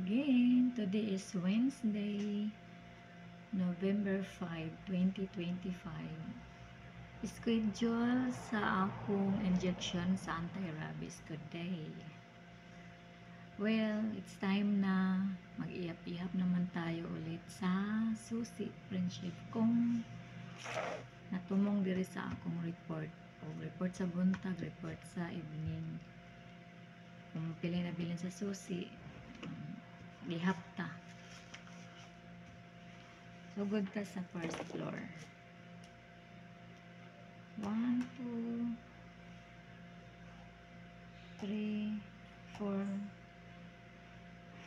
Again. Today is Wednesday, November 5, 2025. Schedule sa akong injection sa anti-rabies today. Well, it's time na mag-ihap-ihap naman tayo ulit sa susi, friendship, kung natumong diri sa akong report o report sa buntag, report sa evening. Kung pili na bilin sa susi, ihap ta. Sugod ta sa first floor. 1, 2, 3, 4,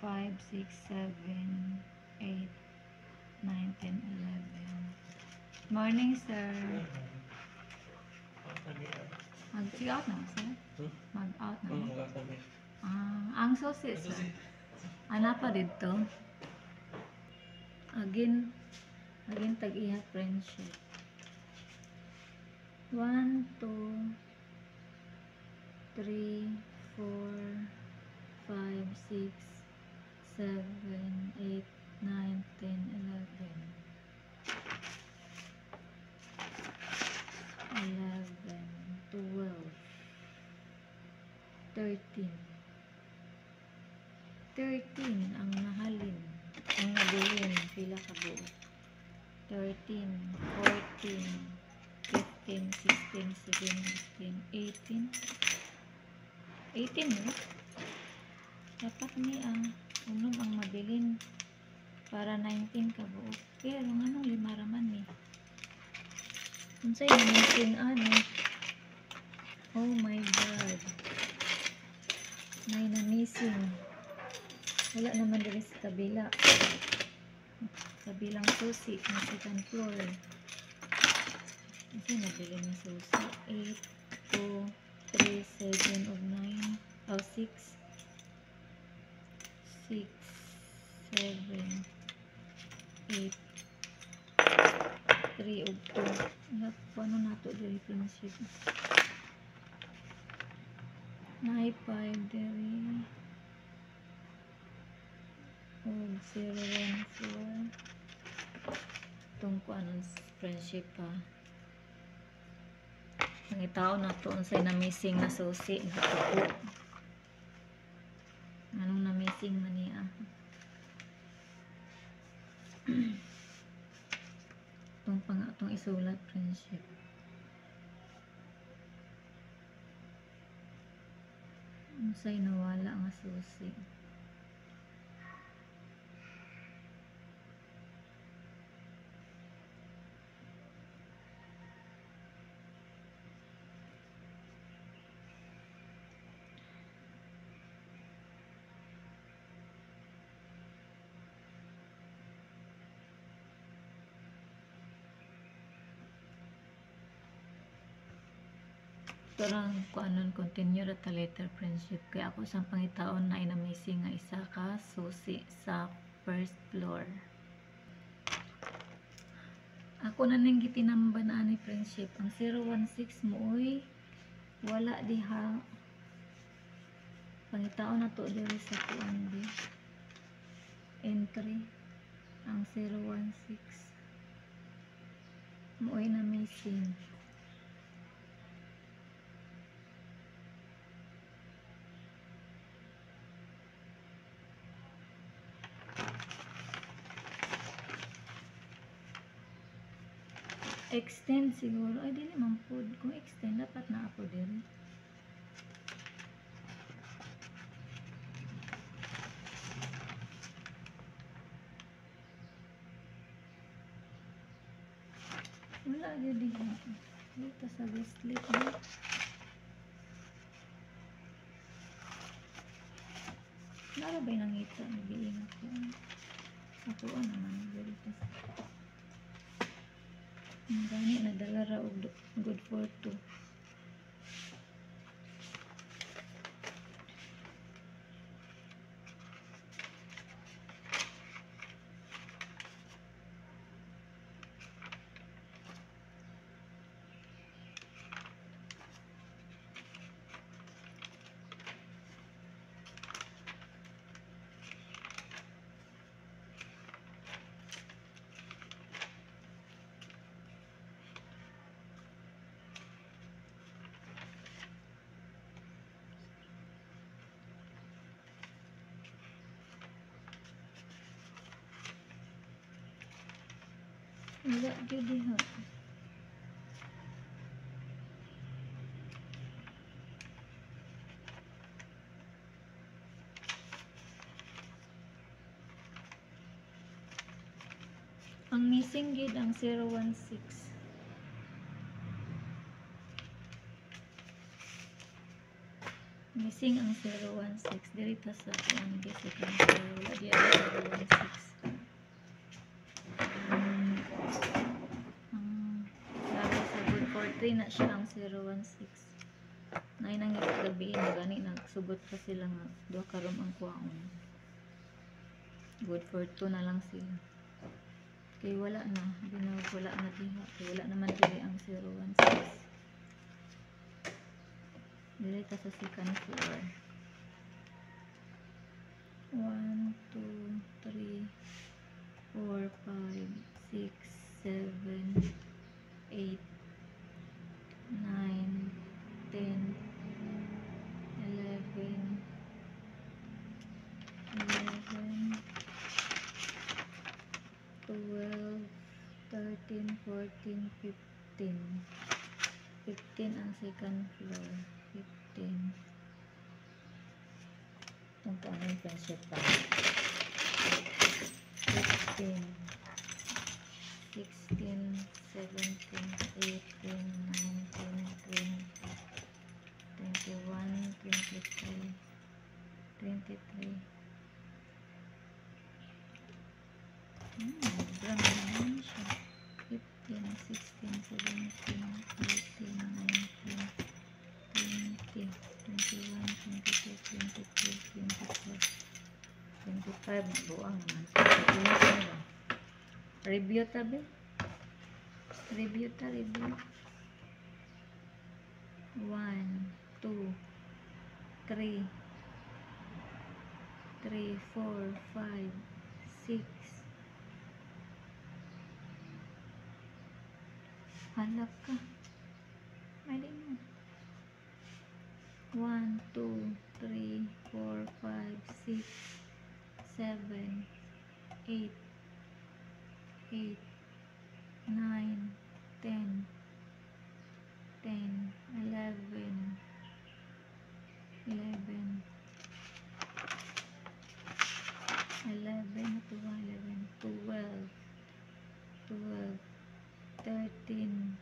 5, 6, 7, 8, 9, 10, 11. Morning, sir. Mag-out na, sir? Hmm? Mag-out na. Mag-out. Ah, ang susi, sir. Ana pa dito. Again, again tag-iha, friendship. 1, 2, 3, 4, 5, 6, 7, 8, 9, 10, 11. 11, 12, 13. 13 ang nahalin. Ang nabilin, pila ka buok. 13, 14, 15, 16, 17, 18. 18, no? Dapat ni ang unom ang mabilin para 19 ka buok. Pero nganong lima ra man ni? Unsay missing ano? Oh my God. May na-missing. Wala naman diri sa kabila. Kabilang susi ng second floor. Kasi nabili ng susi. 8, 2, 3, 7, o 9, o 6, 6, 7, 8, 3, o 2. Ihap, paano nato diri, friendship? 9, 5, diri. O 0, 1, 4. Itong kuanon, friendship pa. Ang itao na to unsay na missing na susi nga tuko. Anong na missing man niya? Itong pang atong isulat, friendship. Unsay nawala nga susi? Turang kuanon, continue ra ta later, friendship, kay ako sang pangitaon na ina-missing nga isa ka susi sa first floor. Ako na ning gitinamba na ani, friendship. Ang 016 mooy wala diha. Pangitaon na to diri sa kuan bi. Entry ang 016 mooy na missing. Extend siguro. Ay, dili man pod. Kung extend, dapat na ako diri. Wala gyud diha. Dito sa guest list, no? Nara ba'y nangita? Nag-iingat ko. Ako naman. Diri pa sa ang gani, nadala ra og good for 2. Wala gyud diha. Ang missing gyud ang 016. Missing ang 016. Diri ta sa kuan di second floor. Wala di ang 016. Ang labi sa good for 3 na siya ang 016. Nay nang gabi na gani nagsugot pa sila nga duha ka room ang kuwaon. Good for 2 na lang sila. Kay wala na, binawag wala na diha. Kay wala naman diri ang 016. Diri ta sa second floor. 1, 2, 3, 4, 5, 6, 7, 8, 9, 10, 11, 11, 12, 13, 14, 15. 15 ang second floor. 15. Itong paano yung friendship pa. 15, 16, 17, 18, 19, 20, 21, 22, 23. Grabe naman siya. 15, 16, 17, 18, 19, 20, 21, 22, 23, 24, 25. Buang naman. Review tabi. Review ta, review. 1, 2, 3, 3, 4, 5, 6. Halap ka. Mali mo. 1, 2, 3, 4, 5, 6, 7, 8, 8, 9, 10, 10, 11, 11, 11, 11, 12, 12, 13,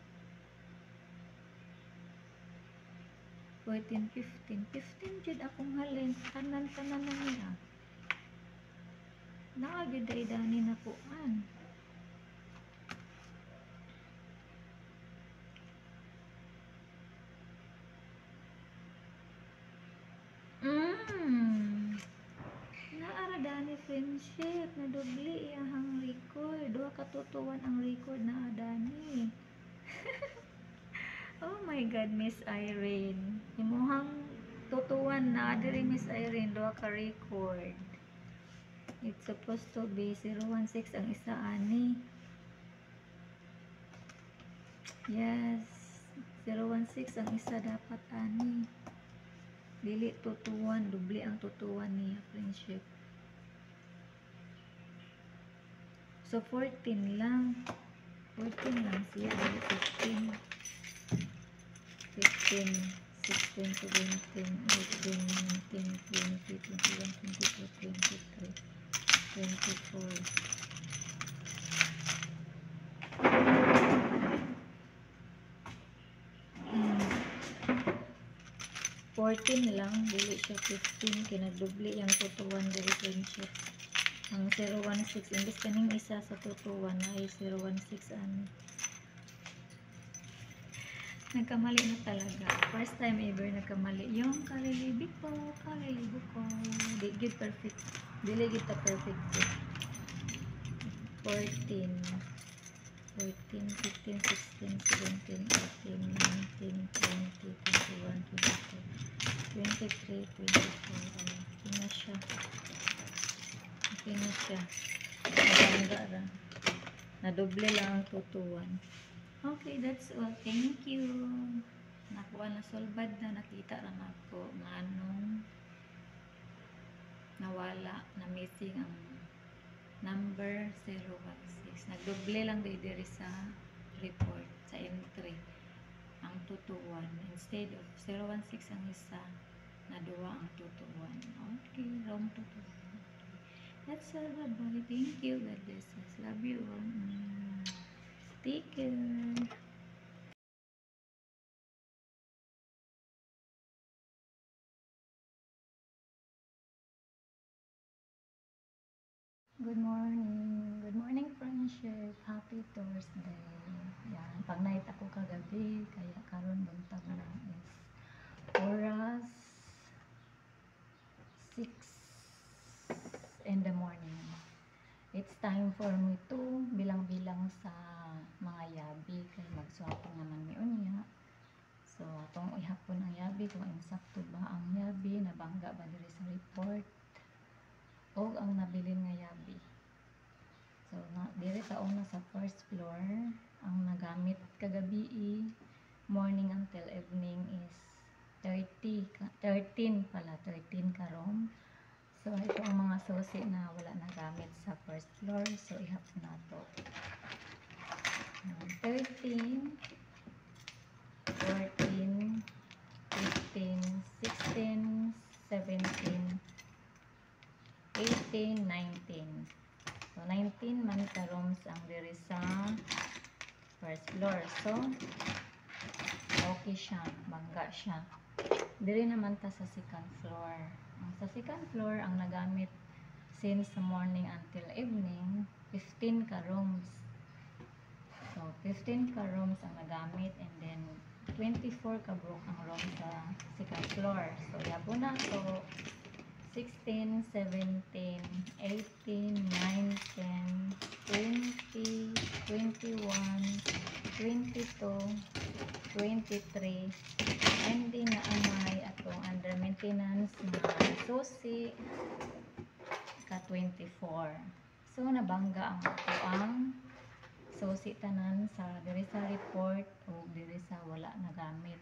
14, 15. 15 jud akong halin. Tanan-tanan na niya. Naa gyud ay dani na kuan. Naara dani friendship na dubli iyahang record. Duha ka 2 to 1 ang record na dani. Oh my God, Miss Irene. Imuhang 2 to 1 na diri, Miss Irene, duha ka record. It's supposed to be 016 ang isa ani. Yes, 016 ang isa dapat ani. Dili 2 to 1, dubli ang 2 to 1 niya, friendship. So 14 lang. 14 lang siya, dili 15. 15, 16, 17, 18, 19, 20, 21, 22, 23, 24. 14 lang, dili siya 15, kinadubli yung 2 to 1 diri, friendship. Ang 016, imbes kaning isa sa 2 to 1 ay 016 ani. Nagkamali na talaga. First time ever nagkamali. Yung kalilibi ko, kalilibi ko. Di gyud perfect. Dili gyud ta perfect ko. 14, 14, 15, 16, 17, 18, 19, 20, 21, 22, 23, 24. Ay, okay na siya. Okay na siya. Nabangga ra. Nadoble lang ang 2 to 1. Okay, that's all. Thank you. Nakuha na, solbad na, nakita ra nako nga anong nawala na, missing ang number 016. 016. Nagdoble lang di diri sa report, sa entry. Ang 221. Instead of 016 ang isa, naduwa ang 221. Okay, wrong 221. Okay. That's all. Bye-bye. Thank you. God bless us. Love you all. Take care. Good morning. Good morning, friendship. Happy Thursday. Yan. Pag night ako kagabi, kaya karon buntag na is oras 6 in the morning. It's time for me to bilang-bilang sa mga yabi kay magswapang naman mi unya. So, atong ihapon ang yabi kung insakto ba ang yabi, nabangga ba diri sa report o ang nabilin nga yabi. So, na, diri ta una sa first floor, ang nagamit kagabi morning until evening is 30, 13 pala, 13 ka room. So, ito ang mga susi na wala nagamit sa first floor. So, ihap na to. 13, 14, 15, 16, 17, 18, 19. So, 19 man ka rooms ang diri sa first floor. So, okay siya. Bangga siya. Diri naman ta sa second floor. Ang sa second floor, ang nagamit since morning until evening, 15 ka rooms. So, 15 ka rooms ang nagamit and then 24 ka book ang room sa second floor. So, yabo na. So, 16, 17, 18, 19, 20, 21, 22, 23, and then naamay atong under maintenance na susi ka 24. So, nabangga ang ato ang susi tanan sa diri sa report o diri sa wala nagamit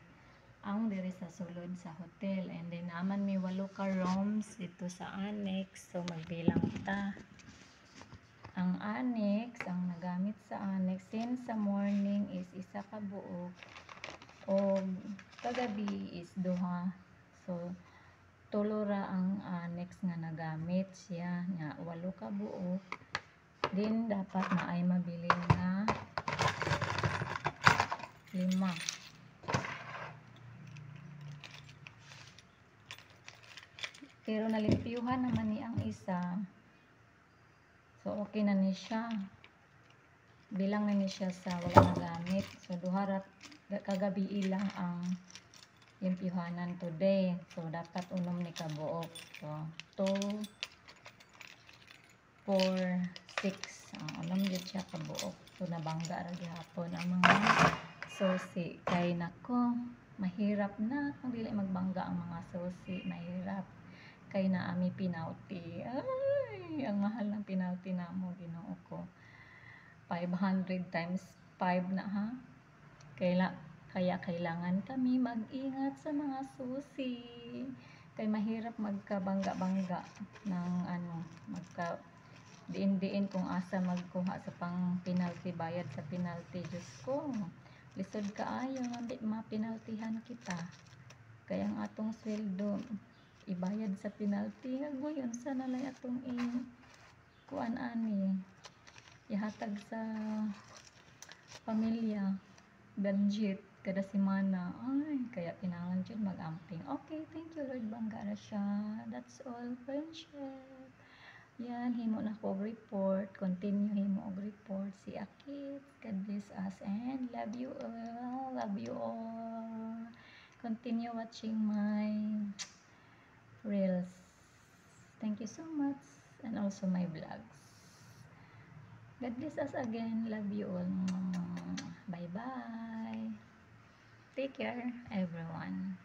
ang diri sa sulod sa hotel. And then naman may 8 ka rooms dito sa annex. So magbilang ta. Ang annex, ang nagamit sa annex since sa morning is isa ka buok o kagabi is duha. So tulo ra ang annex nga nagamit siya nga 8 ka buok. Din dapat na ay mabilin nga 5. Pero nalimpyuhan naman ni ang isa. So, okay na ni siya. Bilang na ni siya sa wala nagamit. So, duha ra kagabi ilang ang limpyuhanan today. So, dapat unom ni kabuok. So, 2, 4, 6. Unom jud siya kabuok. So, nabangga ra gihapon ang mga susi. Kay nako, mahirap na kung dili magbangga ang mga susi. Mahirap. Kay naami penalty. Ay, ang mahal ng penalty namo, Ginoo ko. 500 times 5 na ha. Kaya kailangan kami mag-ingat sa mga susi. Kay mahirap magkabangga-bangga ng ano, magka diin-diin kung asa magkuha sa pang penalty, bayad sa penalty. Diyos ko, lisod kaayo mapinaltihan kita. Kaya ang atong sweldo ibayad sa penalty. Ngayon sana lang atong kuan ani ihatag sa pamilya budget kada semana. Ay, kaya kinahanglan jud mag-amping. Okay, thank you Lord, bangga ra siya. That's all, friendship. Yan, himo na ko og report. Continue himo og report si Akit. God bless us and love you all. Love you all. Continue watching my reels. Thank you so much, and also my vlogs. God bless us again. Love you all. Bye bye. Take care, everyone.